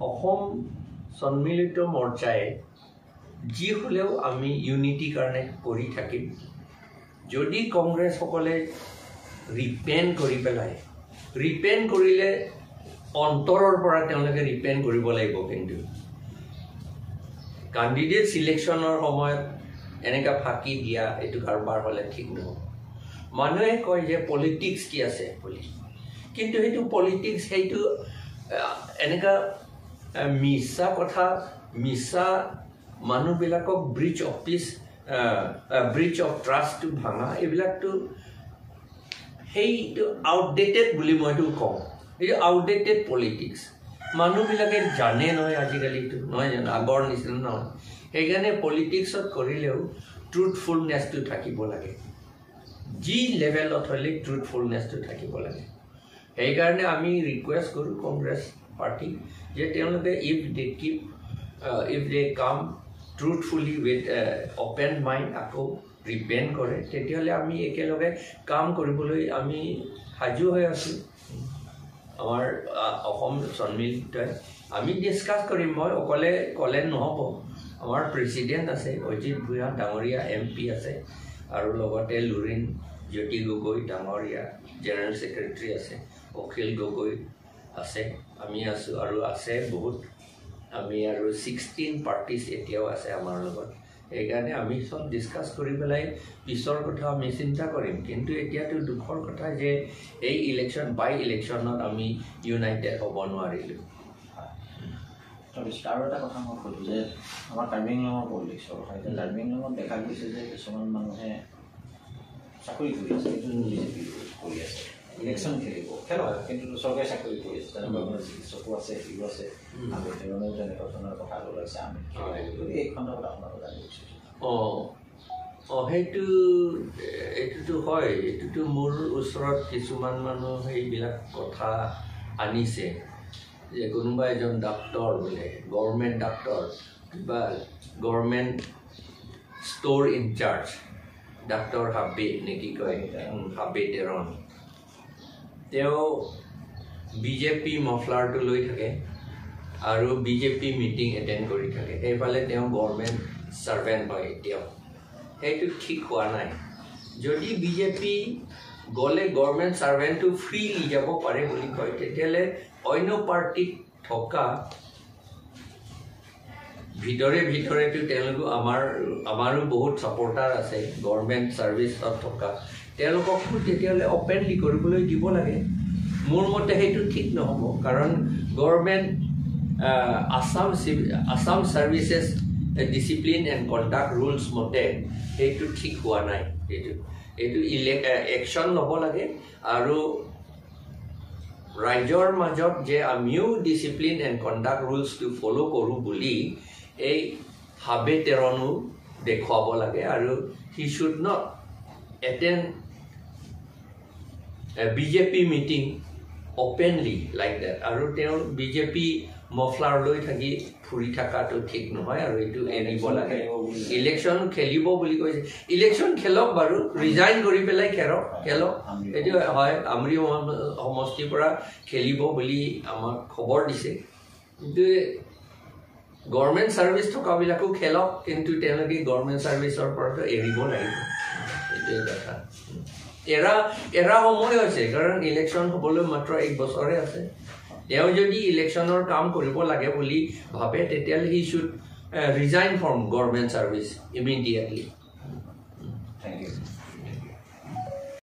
অসম সন্মিলিত মৰ্চাই যি হ'লেও আমি ইউনিটিৰ কাৰণে কৰি থাকিম। যদি কংগ্ৰেছসকলে ৰিপেণ্ট কৰি পেলাই, ৰিপেণ্ট কৰিলে অন্তৰৰ পৰা তেওঁলোকে ৰিপেণ্ট কৰিব লাগিব। কিন্তু কেণ্ডিডেট চিলেকশ্যনৰ সময়ত এনেকুৱা ফাঁকি দিয়া এইটো কাৰবাৰ হ'লে ঠিক নহ'ব। মানুহে কয় যে পলিটিক্স কি আছে বুলি, কিন্তু সেইটো পলিটিক্স সেইটো এনেকুৱা মিছা কথা, মিছা মানুহবিলাকক breach of peace, breach of ট্ৰাষ্টটো ভাঙা, এইবিলাকতো সেইটো আউটডেটেড বুলি মইতো কওঁ। এইটো আউটডেটেড পলিটিক্স, মানুহবিলাকে জানে নহয় আজিকালিতো, নহয় জানো, আগৰ নিচিনা নহয়। সেইকাৰণে পলিটিক্সত কৰিলেও ট্ৰুথফুলনেছটো থাকিব লাগে, যি লেভেলত হ'লে ট্ৰুথফুলনেছটো থাকিব লাগে। সেইকাৰণে আমি ৰিকুৱেষ্ট কৰোঁ কংগ্ৰেছ পাৰ্টিক যে তেওঁলোকে if they keep if they come truthfully with open mind, আকৌ ৰিপেণ্ট কৰে, তেতিয়াহ'লে আমি একেলগে কাম কৰিবলৈ আমি সাজু হৈ আছোঁ। আমাৰ অসম সন্মিলিতই আমি ডিছকাছ কৰিম, মই অকলে ক'লে নহ'ব। আমাৰ প্ৰেচিডেণ্ট আছে অজিত ভূঞা ডাঙৰীয়া, এম পি আছে, আৰু লগতে লুৰিণ জ্যোতি গগৈ ডাঙৰীয়া জেনেৰেল ছেক্ৰেটেৰী আছে, অখিল গগৈ আছে, আমি আছোঁ, আৰু আছে বহুত। আমি আৰু 16 পাৰ্টিজ এতিয়াও আছে আমাৰ লগত। সেইকাৰণে আমি চব ডিছকাছ কৰি পেলাই পিছৰ কথা আমি চিন্তা কৰিম। কিন্তু এতিয়াতো দুখৰ কথা যে এই ইলেকশ্যন বাই ইলেকশ্যনত আমি ইউনাইটেড হ'ব নোৱাৰিলোঁ। তাৰপিছত আৰু এটা কথা মই সোধোঁ যে আমাৰ কাৰ্বি আংলঙৰ পলিটিক্সৰ কথা। এতিয়া কাৰ্বি আংলঙত দেখা গৈছে যে কিছুমান মানুহে চাকৰি কৰি আছে, কিন্তু বিজেপি কৰি আছে, ইলেকশ্যন খেলিব, খেলক, কিন্তু চৰকাৰী চাকৰি কৰি আছে। তেনেকুৱা মানে চিকিৎসকো আছে, সিও আছে, আমি তেওঁলোকেও তেনেকুৱা ধৰণৰ কথা ওলাইছে, আমি এই সন্দৰ্ভত আপোনালোক জানিব বিচাৰিছোঁ। অঁ অঁ সেইটো এইটোতো হয়, এইটোতো মোৰ ওচৰত কিছুমান মানুহ সেইবিলাক কথা আনিছে যে কোনোবা এজন ডাক্তৰ বোলে, গভৰ্ণমেণ্ট ডাক্তৰ কিবা গভৰ্ণমেণ্ট ষ্ট'ৰ ইনচাৰ্জ ডাক্তৰ হাবে নে কি কয়, হাবে তেৰণ, তেওঁ বিজেপি মফলাৰটো লৈ থাকে আৰু বিজেপি মিটিং এটেণ্ড কৰি থাকে। সেইফালে তেওঁ গভৰ্ণমেণ্ট ছাৰ্ভেণ্ট হয় এতিয়াও। সেইটো ঠিক হোৱা নাই। যদি বিজেপি গ'লে গভৰ্ণমেণ্ট ছাৰ্ভেণ্টটো ফ্ৰীলি যাব পাৰে বুলি কয়, তেতিয়াহ'লে অন্য পাৰ্টিত থকা ভিতৰে ভিতৰেতো তেওঁলোকো আমাৰো বহুত ছাপৰ্টাৰ আছে গভৰ্ণমেণ্ট ছাৰ্ভিচত থকা, তেওঁলোককো তেতিয়াহ'লে অপেনলি কৰিবলৈ দিব লাগে। মোৰ মতে সেইটো ঠিক নহ'ব, কাৰণ government Assam services discipline and conduct rules মতে সেইটো ঠিক হোৱা নাই। এইটো একশ্যন ল'ব লাগে আৰু ৰাইজৰ মাজত যে আমিও ডিচিপ্লিন এণ্ড কণ্ডাক্ট ৰুলছটো ফ'ল' কৰোঁ বুলি এই হাবে তেৰণো দেখুৱাব লাগে। আৰু he should not attend BJP meeting openly like that. আৰু তেওঁ বিজেপি মফলাৰ লৈ থাকি ফুৰি থকাটো ঠিক নহয় আৰু এইটো এৰিব লাগে। ইলেকশ্যন খেলিব বুলি কৈছে, ইলেকশ্যন খেলক বাৰু, ৰিজাইন কৰি পেলাই খেলক, এইটো হয়। আমৰি সমষ্টিৰ পৰা খেলিব বুলি আমাক খবৰ দিছে, কিন্তু গভৰ্ণমেণ্ট ছাৰ্ভিচ থকাবিলাকো খেলক, কিন্তু তেওঁলোকে গভৰ্ণমেণ্ট ছাৰ্ভিচৰ পৰাতো এৰিব লাগিব। এইটোৱে কথা। এৰা সময় হৈছে, কাৰণ ইলেকশ্যন হ'বলৈ মাত্ৰ 1 বছৰে আছে। তেওঁ যদি ইলেকশ্যনৰ কাম কৰিব লাগে বুলি ভাবে, তেতিয়াহ'লে he should resign from government service immediately.